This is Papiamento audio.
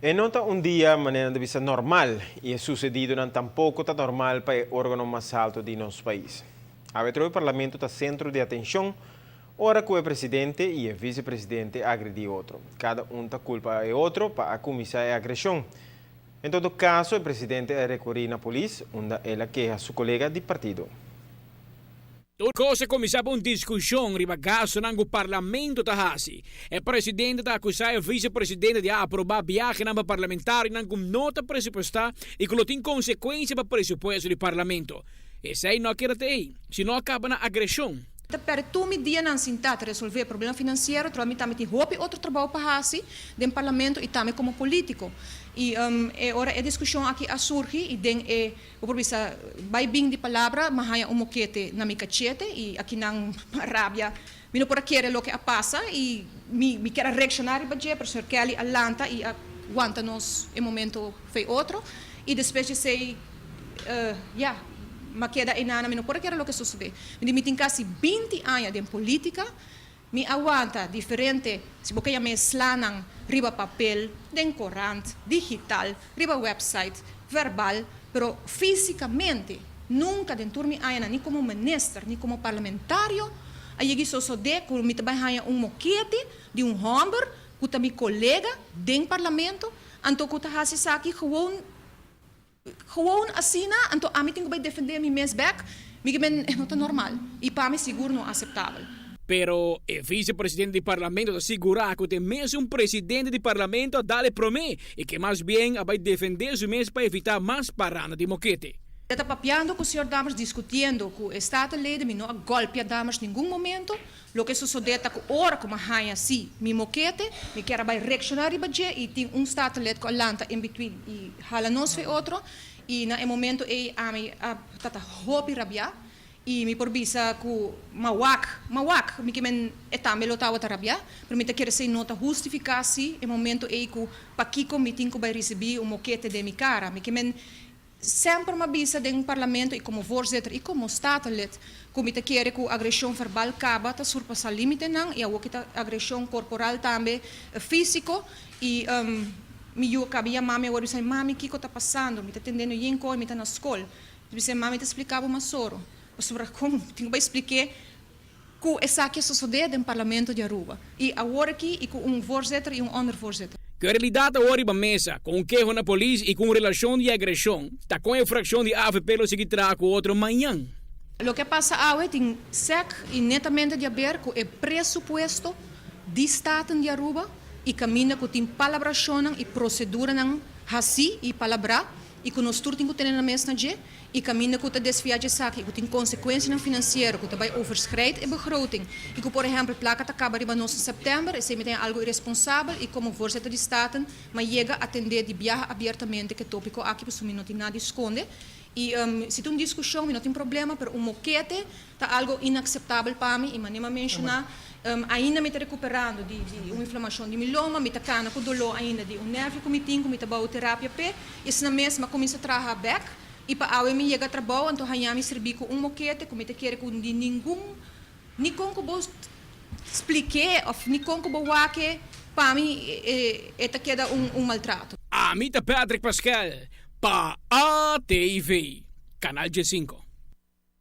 E no ta un dia manera di bisa normal y e sucedidonan tampoco ta normal pa e organo mas halto di nos pais. Awe trobe Parlamento ta centro di atencion ora cu e presidente y e vicepresidente agredi otro. Cada un ta culpa e otro pa a cuminsa e agresion. En todo caso e presidente a recuri na polis unda el a keha su colega di partido. Tur kos a kuminsá pa un diskushon riba gastunan ku parlamento ta hasi. E presidente ta akusá e visepresidente di a aprobá biahenan pa parlamentarionan ku no ta presupuestá i ku lo tin konsekuensia pa presupuesto di parlamento. Esei no a keda te ei, sino a kaba na agreshon. Ta perde tur mi dianan sintá ta resolvé problema finansiero, terwijl mi tambe tin hopi otro trabou pa hasi den parlamento i tambe komo polítiko. I e ora e diskushon aki a surgi i den e Bo por bisa, Bai bin di palabra, m'a haña un mokete na mi kachete i akinan m'a rabia. Mi no por a kere loke a pasa i mi mi kier a reakshoná riba dje, pero señor Kelly a lanta i a wanta nos e momento fei otro. I despues di esei, ya, m'a keda einana, mi no por a kere loke a sosodé. Mi di, mi tin kasi 20 aña den polítika. Mi a wanta diferente, si bo ke yam'é slanan, riba papel, den korant, digital, riba website, verbal, pero físikamente nunka den tur mi añanan ni komo minister ni komo parlamentario a yegi sosodé ku mi ta bai haña un mokete di un hòmber ku ta mi kolega den parlamento anto ku ta hasi esaki gewoon. Gewoon asina, anto ami tin ku bai defendé mi mes bèk, mi ke men e no ta normal i pa mi sigur no aseptabel. Pero e visepresidente di parlamento ta sigurá ku ta e mesun presidente di parlamento a dal e promé i ke mas bien a bai defendé su mes pa evitá mas paranda di mokete. E ta papiando ku señor Dammers diskutiendo ku e Statenleden, mi no a gòlpia Dammers ningun momento, Loke sosodé ta ku ora ku mi a haña si mi mokete, mi kier a bai reakshoná riba dje i tin un statelid ku a lanta in between i hala nos fe otro i na e momento ei ami a tata hopi rabiá i mi por bisa ku m'a wak, m'a wak, mi ke men e tambe lo tabata rabiá, pero mi ta kere esei no ta hustifiká si e momento ei ku pakiko mi tin ku bai risibí un mokete den mi kara, mi ke men Semper m'a bisa den parlamento y como voorzitter y como statenlid cu mi ta kere cu agresion verbal caba ta surpasa limitenan y awo ki ta agresion corporal tambe fisico y mi yu a caba yama mi awor bisa mi mami kico ta pasando mi ta tendendo yen coy mi ta na scol mi bisa mami ta splica bo mas oro pasobra con mi tin cu bay splique Ku esaki a sosodé den Parlamento di Aruba i awor aki i ku un voorzitter i un ondervoorzitter. Ku e realidat awor riba mesa, ku un keho na polis i ku un relashon di agreshon, ta kon e frakshon di avp lo sigui traha ku otro mañan? Loke a pasa awe tin sek i netamente di aber ku e presupuesto di Staten di Aruba i kaminda ku tin palabrashonnan i proseduranan hasí i palabrá i ku nos tur tin ku tene na mes na dje. I kaminda ku ta desviá djesaki i ku tin konsekuensianan finansiero ku ta bai overschrijd e begroting i ku por ehèmpel plaka ta kaba riba nos na sèptèmber, esei mi ta haña algu iresponsabel i komo voorzitter di Staten m'a yega atendé di biaha abiertamente ku e tópiko aki pasobra mi no tin nada di skonde i si ta un diskushon mi no tin problema pero un mokete ta algu inakseptabel pa mi i manera m'a menshoná ainda mi ta rekuperando di un inflamashon di mi lomba, mi ta kana ku doló ainda di un nervio ku mi tin ku mi ta bou terapia p'e i asina mes m'a kuminsá traha bèk. I pa awe mi yega trabou anto haña mi sirbí ku un mokete ku mi ta kere ku di ningun ni kon ku bo splik'é òf ni kon ku bo wak-e pa mi e ta keda un maltrato. Ami ta Patrick Pascal pa ATV, Canal 15.